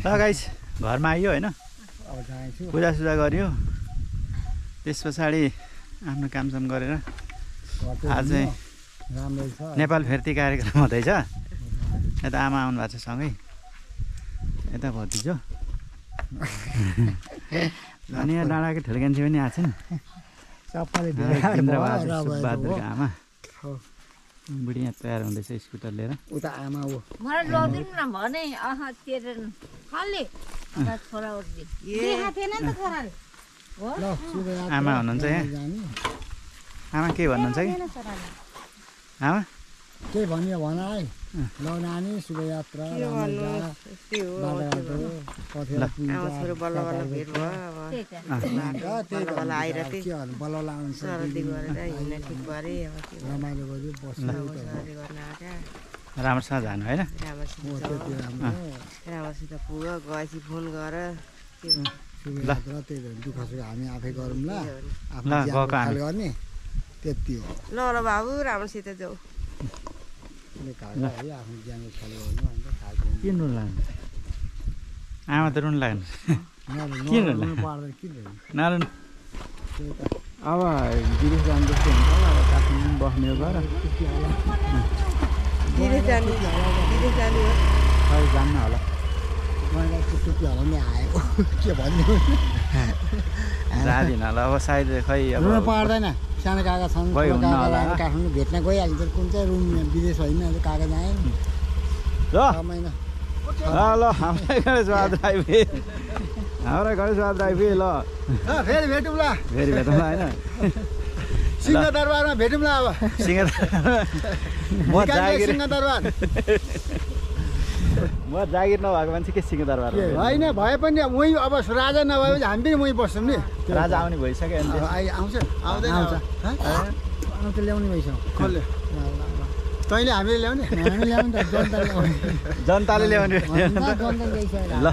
ल गाइस घरमा आइयो होइन अब जान्छु पूजासुजा गरियो त्यस पछाडि आफ्नो कामसाम गरेर आज चाहिँ राम्रै छ नेपाल फिर्ती कार्यक्रम हुँदैछ यता आमा आउनु भएको छ सँगै यता भतिजो अनि यहाँ डाँडाको ठेलकान्छे पनि आएको छ नि सबैले इन्द्रबहादुरको आमा बुढी यहाँ तयार हुँदैछ स्कुटर लिएर उता आमा हो मलाई लगिदिनु न भने तेरो खाले छोरा उठ्दै देखा थिएन नि त छोराले हो आमा हुनुहुन्छ यहाँ आमा के भन्नुहुन्छ कि आमा के भन्यो भन है ल नानी शुभयात्रा रमाइलो गऱ्यो बस्नु राम्रोसँग जानु होइन राम्रोसित पुग गएपछि फोन गर शुभयात्रा त्यही भएर दुःख सुख हामी आफै गरौँ ल ल गएको हामी गर्ने त्यति हो ल ल बाबु राम्रोसित जाऊ आफ्नो ज्यानको ख्याल गर्नु अन्त के नुन लाग्नु आमा त रुन लाग्नु किन नरुन अब विदेश जानु जस्तो हुन्छ होला अब काठमाडौँ बस्ने हो गएर खै जान्न होला मलाई टुप्पी होला नि आएको के भन्नु जाँदिन होला अब सायद खै अब रुन पर्दैन सानो काका छन् काठमाडौँ भेट्न गइहालिन्छ कुन चाहिँ रुम विदेश होइन काका जाए नि ल ल हाम्रै गणेश बहादुर आइपुगे हाम्रै गणेश बहादुर आइपुगे ल फेरि भेटौँला फेरि भेटौँला होइन सिंहदरबारमा भेटौँला अब म जागिर सिंहदरबार म जागिर नभएको मान्छे के सिंहदरबार होइन भए पनि उहीँ अब राजा नभएपछि हामी पनि उहीँ बस्छौँ नि राजा आउने भइसक्यो अनि आउँछ आउँदैन आउँछ आउँछ ल्याउने भइसक्यो कसले तैँले हामीले ल्याउने हामी ल्याउने त जनताले ल्याउने ल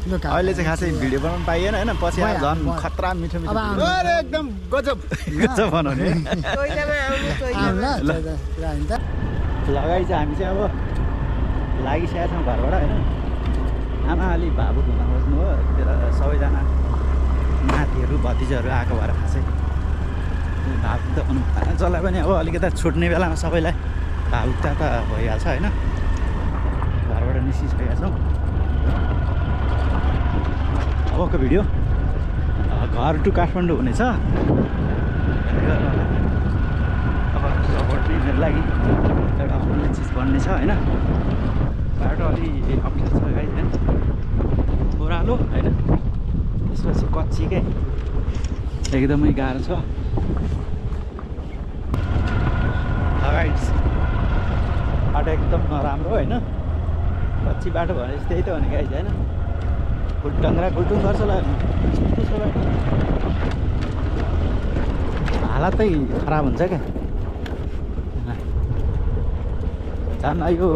अहिले चाहिँ खासै भिडियो बनाउनु पाइएन होइन पछि आएर झन् खतरा मिठो मिठो एकदम गजब गजब बनाउने लगाइ चाहिँ हामी चाहिँ अब लागिसकेका छौँ घरबाट होइन आमा अलि भावुक हुन खोज्नु हो त्यतिर सबैजना नातिहरू भतिजाहरू आएको भएर खासै भावुक त हुनु जसलाई पनि अब अलिकति छुट्ने बेलामा सबैलाई भावुकता त भइहाल्छ होइन घरबाट निस्किसकेका छौँ अबको भिडियो घर टु काठमाडौँ हुनेछ अब सपोर्ट दिनको लागि एउटा अन्य चिज बन्ने छ होइन बाटो अलि अप्ठ्यारो छ गाई होइन ओह्रालो होइन त्यसपछि कच्ची क्या एकदमै गाह्रो छ अगाडि बाटो एकदम नराम्रो होइन कच्ची बाटो भने त्यही त हो नि गाई होइन खुल्टङ्ग्रा खुल्टुङ गर्छ होला हालतै खराब हुन्छ क्या झन् यो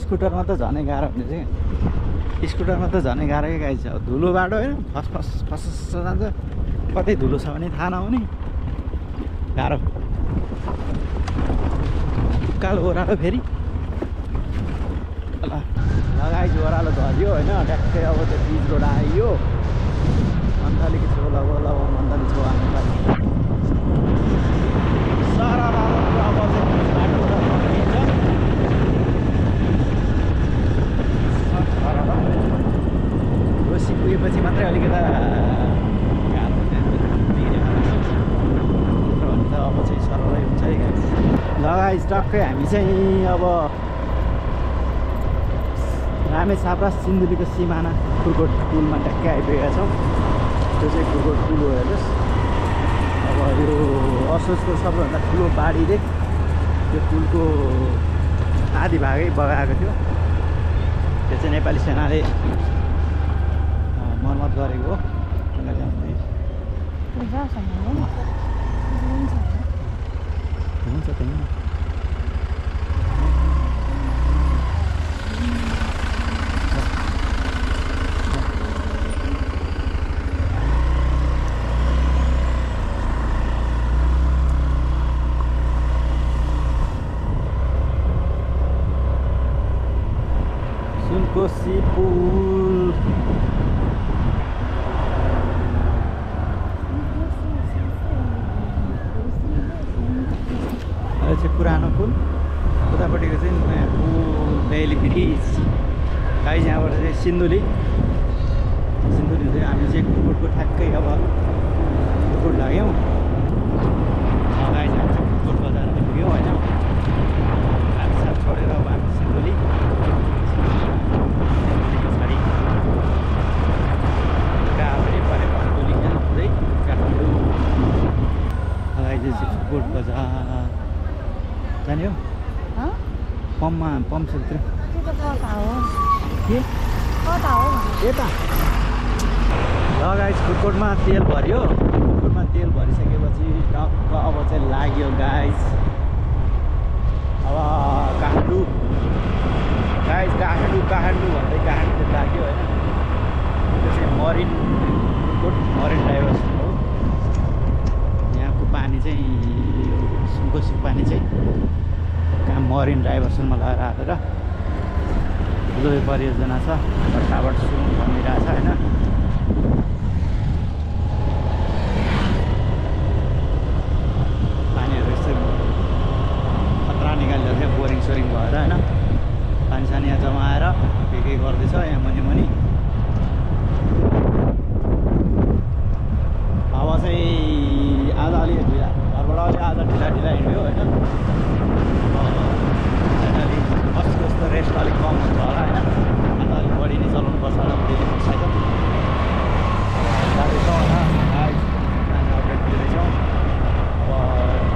स्कुटरमा त झनै गाह्रो हुने चाहिँ स्कुटरमा त झनै गाह्रो क्या गाई छ धुलो बाटो होइन फस जान्छ कतै धुलो छ भने थाहा नहुने गाह्रो उकालो ओह्रालो फेरि ल लगाइज ओह्रालो झऱ्यो होइन ट्याक्कै अब त्यो बिच रोड आइयो अन्त अलिकति ओला मन्दाली छेउ आउनु लागि सारा अब चाहिँ बाटो रोसी पुगेपछि मात्रै अलिकता गाह्रो हुन्छ अब चाहिँ सरलै हुन्छ है गाइस लगाइज टक्कै हामी चाहिँ अब रामेछाप्रा सिन्धुलीको सिमाना कुर्कोट पुलमा ट्याक्कै आइपुगेका छौँ त्यो चाहिँ कुर्कोट पुल हो हेर्नुहोस् अब यो असोजको सबैभन्दा ठुलो बाढी रे त्यो पुलको आधी भागै बगाएको थियो त्यो चाहिँ नेपाली सेनाले मर्मत गरेको हो हुन्छ त्यही ढुसी पुल अहिले चाहिँ पुरानो पुल उतापट्टिको चाहिँ नयाँ पुल बेली ब्रिज गाइस यहाँबाट चाहिँ सिन्धुली चाहिँ हामी चाहिँ कुकुरको ठ्याक्कै अब कुकुर लाग्यौँ गाइस हामी चाहिँ कुकुर बजार पुग्यौँ होइन साथ छोडेर अब हामी सिन्धुली पछाडि गाउँले परेको सिन्धुली हुँदै काठमाडौँ अहिले चाहिँ कुकुर बजार जाने हो पम्प छ भित्र के यता ल गाइस कुकुरमा तेल भर्यो कुकुरमा तेल भरिसकेपछि टक्क अब चाहिँ लाग्यो गाइस अब काठमाडौँ गाइस काठमाडौँ भन्दै काठमाडौँ लाग्यो होइन त्यो चाहिँ मरिन ड्राइभर्स हो यहाँको पानी चाहिँ सुनकोसी पानी चाहिँ कहाँ मरिन ड्राइभर्समा लगाएर हालेर ठुलो परियोजना छ बट्टाबाट सुन भनिरहेछ होइन पानीहरू यस्तै खतरा निकालिरहेको थियो बोरिङ सोरिङ भएर होइन पानी सानी यहाँ जमाएर के गर्दैछ यहाँ मुनि हावा चाहिँ आज अलि ढिला घरबाट अलि आज ढिला हिँड्यो होइन बसको जस्तो रेस्ट अलिक कम हुन्छ होला होइन अन्त अलिक बढी नै चलाउनु पर्छ होला डेली मोटरसाइकल जाँदैछौँ होइन अपडेट दिँदैछौँ अब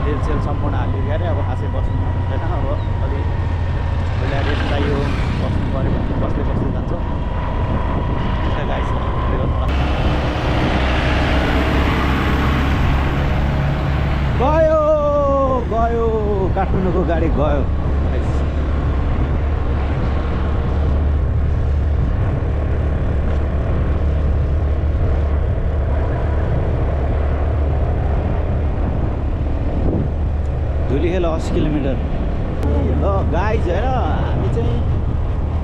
तेल सम्पूर्ण हालिदियो क्यारे अब खासै बस्नु छैन अब अलिक पहिला रेस्ट चाहियो बस्नु पऱ्यो भने बस्दै जान्छौँ गाइस गयो काठमाडौँको गाडी गयो धुलीखेल 80 किलोमिटर ल गाइज होइन हामी चाहिँ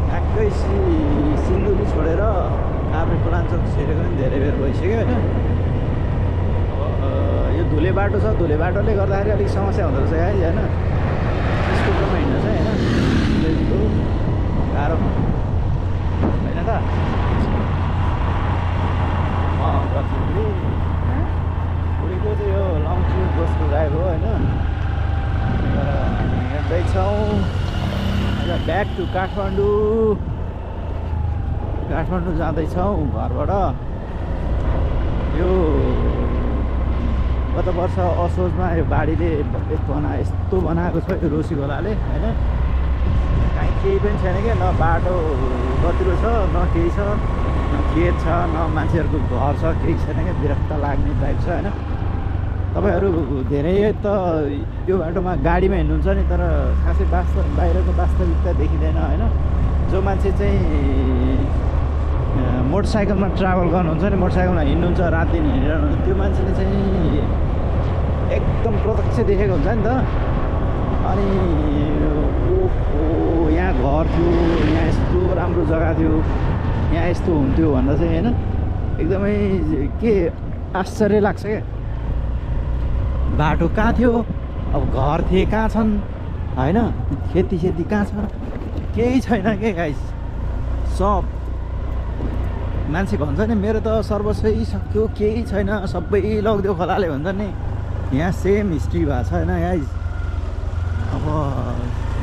ठ्याक्कै सिन्धुली छोडेर काभ्रे पुलाञ्चोक छिरेको पनि धेरै बेर भइसक्यो होइन यो धुले बाटो छ धुले बाटोले गर्दाखेरि अलिक समस्या हुँदो रहेछ गाइज होइन स्कुटरमा हिँड्नु चाहिँ होइन गाह्रो होइन त बुढीको चाहिँ यो लङ ट्रिप बसको ड्राइभ हो होइन हिँड्दैछौँ ब्याक टु काठमाडौँ जाँदैछौँ घरबाट यो गत वर्ष असोजमा यो बाढीले यस्तो बनाएको छ यो रोसी खोलाले होइन कहीँ केही पनि छैन क्या न बाटो गतिलो छ न केही छ न खेत छ न मान्छेहरूको घर छ केही छैन क्या विरक्त लाग्ने टाइप छ होइन तपाईहरू धेरै त यो बाटोमा गाडीमा हिँड्नुहुन्छ नि तर खासै बाहिरको वास्तविकता देखिँदैन होइन जो मान्छे चाहिँ मोटरसाइकलमा ट्राभल गर्नुहुन्छ नि मोटरसाइकलमा हिँड्नुहुन्छ रात दिन हिँडिरहनुहुन्छ त्यो मान्छेले चाहिँ एकदम प्रत्यक्ष देखेको हुन्छ नि त अनि ओहो यहाँ घर थियो यहाँ यस्तो राम्रो जग्गा थियो यहाँ यस्तो हुन्थ्यो भन्दा चाहिँ होइन एकदमै के आश्चर्य लाग्छ क्या बाटो कहाँ थियो अब घर थिए कहाँ छन् होइन खेती कहाँ छ केही छैन के गाइस सब मान्छे भन्छ नि मेरो त सर्वस्वै सक्यो केही छैन सबै लगिदियो खोलाले भन्छ नि यहाँ सेम हिस्ट्री भएको छ होइन गाइस अब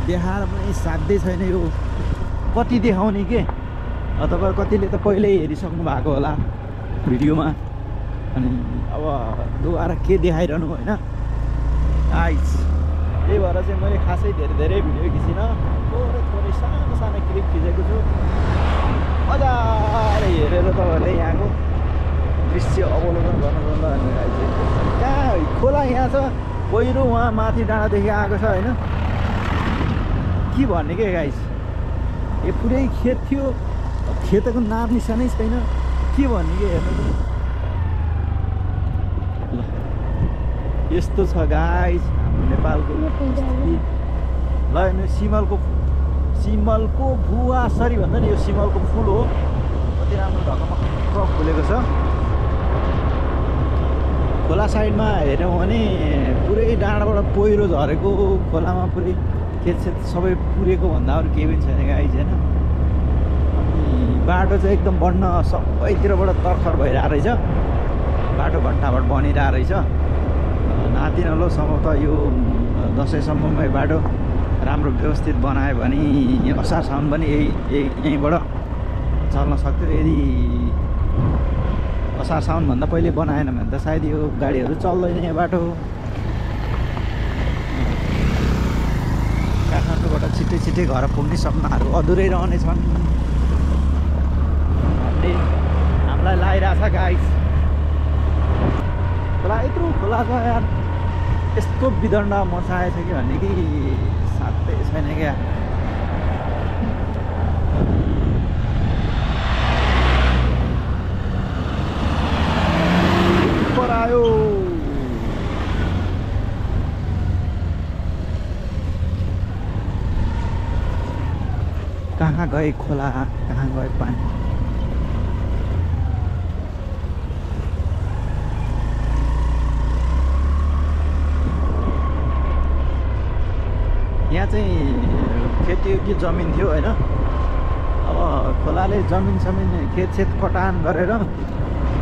देखाएर पनि साध्यै छैन यो कति देखाउने के तपाईँ कतिले त पहिल्यै हेरिसक्नु भएको होला भिडियोमा अनि अब दोबारा के देखाइरहनु होइन गाइस त्यही भएर चाहिँ मैले खासै धेरै भिडियो खिचिनँ थोरै सानो क्लिप खिचेको छु मजाले हेरेर तपाईँहरूले यहाँको दृश्य अवलोकन गर्न सक्नुहुन्छ कहाँ खोला यहाँ छ पहिरो उहाँ माथि डाँडादेखि आएको छ होइन के भन्ने के गाइस यो पुरै खेत थियो खेतको नाम निशानै छैन के भन्ने के हेर्नु ल यस्तो छ गाइस हाम्रो नेपालको ल हेर्नु सिमलको भुवासरी भन्दा नि यो सिमलको फुल हो। कति राम्रो ढकमक्क फुलेको छ। खोला साइडमा हेऱ्यौँ भने पुरै डाँडाबाट पहिरो झरेको, खोलामा पुरै खेतसेत सबै पुरेको भन्दा अरू केही पनि छैन गाइज होइन। अनि बाटो चाहिँ एकदम बढ्न सबैतिरबाट तर्खर भइरहेको रहेछ। बाटो भट्टाभट बनिरहेको रहेछ। नाति नलोसम्म त यो दसैँसम्ममै बाटो राम्रो व्यवस्थित बनायो भने असार साउन पनि यहीँबाट चल्न सक्थ्यो। यदि असार साउनभन्दा पहिले बनाएन भने त सायद यो गाडीहरू चल्दैन यहाँ बाटो। काठमाडौँबाट छिट्टै छिट्टै घर पुग्ने सपनाहरू अधुरै रहनेछन् भन्ने हामीलाई लागिरहेछ गाइस। खोला यत्रो खोला छ यार, यस्तो विदण्ड मचाएछ कि भन्ने कि साथै छैन क्या। पर आयो कहाँ गए खोला, कहाँ गए पानी। यहाँ चाहिँ खेतीयोग्य जमिन थियो होइन। अब खोलाले जमिन खेतसेत कटान गरेर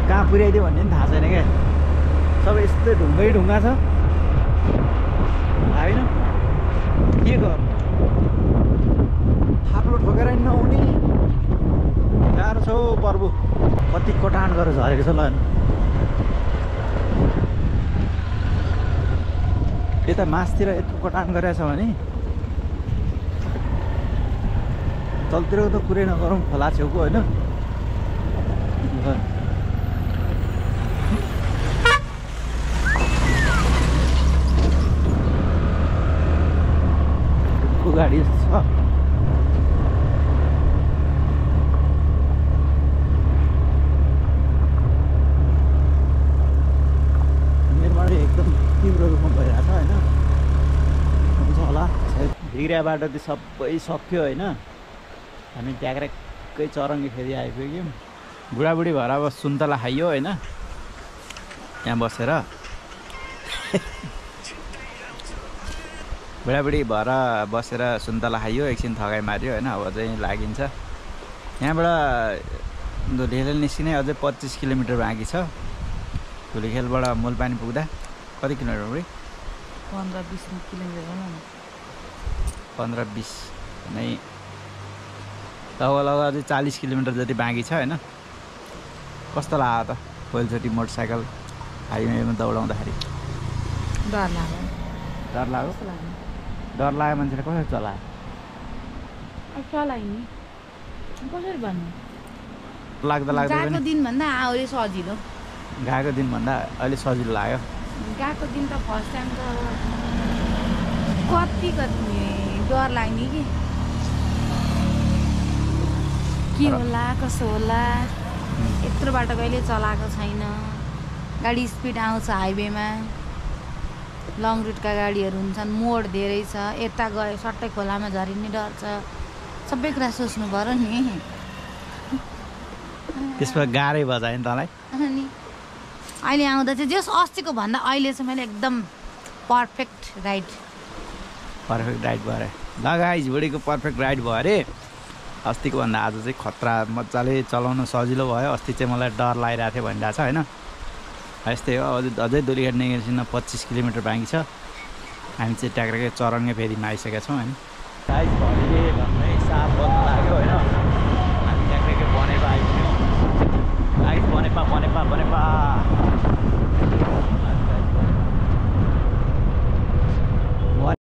कहाँ पुर्याइदियो भन्ने पनि थाहा छैन क्या। सबै यस्तै ढुङ्गै ढुङ्गा छ होइन। के गर्नु, थाप्लो ठोकेर नहुने गाह्रो छ हौ पर्बु। कति कटान गरेर झरेको छ ल। यता मासतिर यत्रो कटान गरेको छ भने तलतिरको त कुरै नगरौँ, खोला छेउको होइन। गाडी छ निर्माण एकदम तीव्र रूपमा भइरहेको छ होइन। हुन्छ होला भिग्रिया बाटो त सबै सक्यो होइन। हामी ट्याक्रेकै चरङ्गी फेरि आइपुग्यौँ। बुढाबुढी भएर अब सुन्तला खाइयो होइन यहाँ बसेर। बुढाबुढी भएर बसेर सुन्तला खाइयो, एकछिन थकाइ माऱ्यो होइन। अब चाहिँ लागिन्छ। यहाँबाट धुलीखेल निस्किने अझै 25 किलोमिटर बाँकी छ। धुलीखेलबाट मूलपानी पुग्दा कति किलोमिटर बुढी? 15-20 किलोमिटर। 15-20 नै लगभग अझै 40 किलोमिटर जति बाँकी छ होइन। कस्तो लाग्यो त पहिलोचोटि मोटरसाइकल हाइवेमा दौडाउँदाखेरि? डर लाग्यो। डर लाग्यो? डर लाग्यो मान्छेले कसरी चलायो? चलाइ नि कसरी भन्नु, लाग्दा गएको दिनभन्दा अहिले सजिलो। गएको दिनभन्दा अहिले सजिलो लाग्यो। गएको दिन त फर्स्ट टाइम त कति डर लाग्ने के होला कसो होला। यत्रो बाटो कहिले चलाएको छैन। गाडी स्पिड आउँछ हाइवेमा, लङ रुटका गाडीहरू हुन्छन्, मोड धेरै छ। यता गयो सट्टै खोलामा झरिने डर छ। सबै कुरा सोच्नु पर्यो नि। त्यसमा गाह्रै बजायो नि तँलाई? अनि अहिले आउँदा चाहिँ जस अस्तिको भन्दा अहिले चाहिँ मैले एकदम पर्फेक्ट राइड भयो अरे। ल गाइस बुढीको पर्फेक्ट राइड भयो अरे। अस्तिको भन्दा आज चाहिँ खतरा मजाले चलाउन सजिलो भयो। अस्ति चाहिँ मलाई डर लागिरहेको थियो भनिरहेको छ होइन। यस्तै हो। अझै धुलीखेल निस्किन 25 किलोमिटर बाँकी छ। हामी चाहिँ ट्याक्रेकै चरङ्गे फेदीमा आइसकेका छौँ होइन। गाइस घडीले झन्डै 7 बज्न लाग्यो होइन। हामी ट्याक्रेकै बनेपा आइपुग्यौँ। गाइस बनेपा